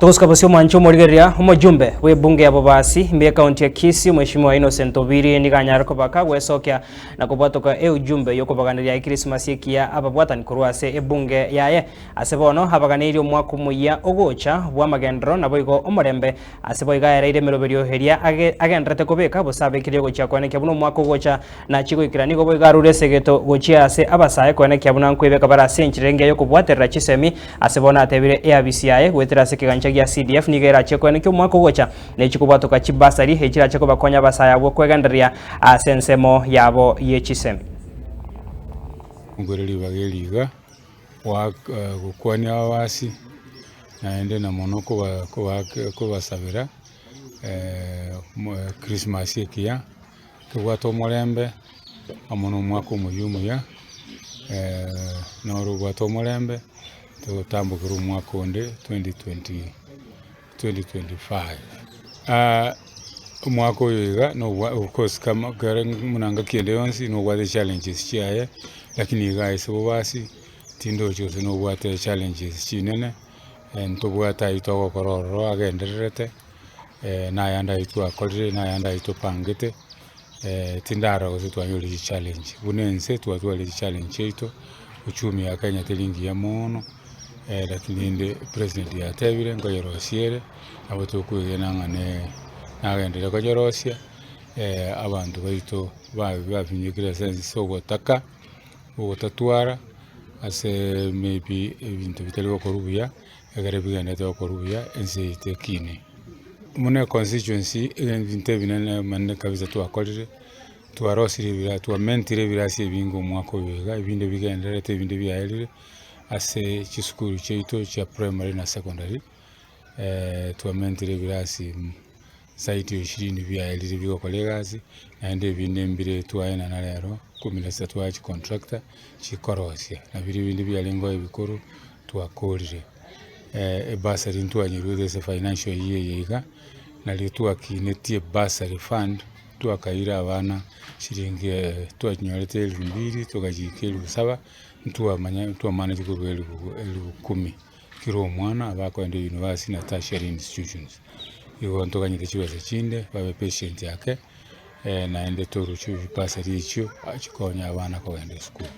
Togosuka bosio omwanche omorigereria omojumbe bw'ebunge ya Bobasi ime y'ekaunti ya Kisii Mweshimiwa Innocent Obiri nigo anyare kobaka gwesokia na kobwatoka eujumbe y'okobaganeria ekirisimasi ekiya ababwatani korwa ase ebunge yaye. Ase bono abaganeirie omwaka omoyia ogocha bw'amagenderero naboigo omorembe ase boigo aereire emeroberio eria agendererete kobeka bosa abekirie gochia koenekia buna omwaka ogocha Nachie goikera nigo boigo arure esegeto gochia ase abasae koenekia buna nkwebeka bare ase enchera engiya y'okobwaterera chisemi. Ase bono atebire eabisi yaye goetera ase ekegancha gia CDF nigo erachie koenekia omwaka ogocha nechie kobwatoka chibasari echirache kobakonya abasae abwo kwegendereria ase ensemo yabo ye chisemi. Nkwere ribaga eri iga, gokwania ababasi, naende na mono kobasabera Christmas ekiya. Tobwate omorembe amo na omwaka omoyia omuya, noro obwate omorembe, togotambokera omwaka onde 2020 2025. Omwaka oyo iga nobwa of course kama kere buna ngaki ende yonsi nobwate challenges chiaye, lakini iga ase bobasi tindochi gose nobwate challenges chinene, ntobwate aywo togokora ororo agendererete. Nayande ayio twakorire, nayande ayio topangete, tindarora gose twanyorire chichallenge. Buna ense twatwarire chichallenge chiaito, uchumi ya Kenya teri ngiya mono, lakini rende president yatebire nkoyerosia ere, nabo tokoegena ng'a nagenderere konyerosia, abanto baito bafinyekire ase ense ogotaka, ogotatwara, ase maybe ebinto bitari gokorwa buya. Ekero bigenderete gokorwa buya, ense yaito ekine. Buna econstituency, ebinto ebinene ebimanene kabisa twakorire, twarosirie ebira twamentire ebirasi ebinge omwaka oyo iga, ebinde bigendererete ebinde biaerire, ase chisukuru chiaito chia primary na secondary, twamentire ebirasi zaidi ya ishirini biaerire bigokora egasi, naende ebinde mbire twaenana rero, kumi na sita twaa chicontractor chikorosia, na biria binde biarengeo ebikoro twakorire. Ebursary ntwanyeruete ase financial year eye iga, nario twakinetie ebursary fund, twakaira abana chiringi twanyorete elfu mbili tokachiika elfu saba, ntwamanya ntwamaneti korwa elfu elfu kumi. Kera omwana abakoenda university na tertiary institutions. Igo ntoganyete chibesa chinde babe patient ake, naende toruche bursary echio chikonye abana kogenda esukuru.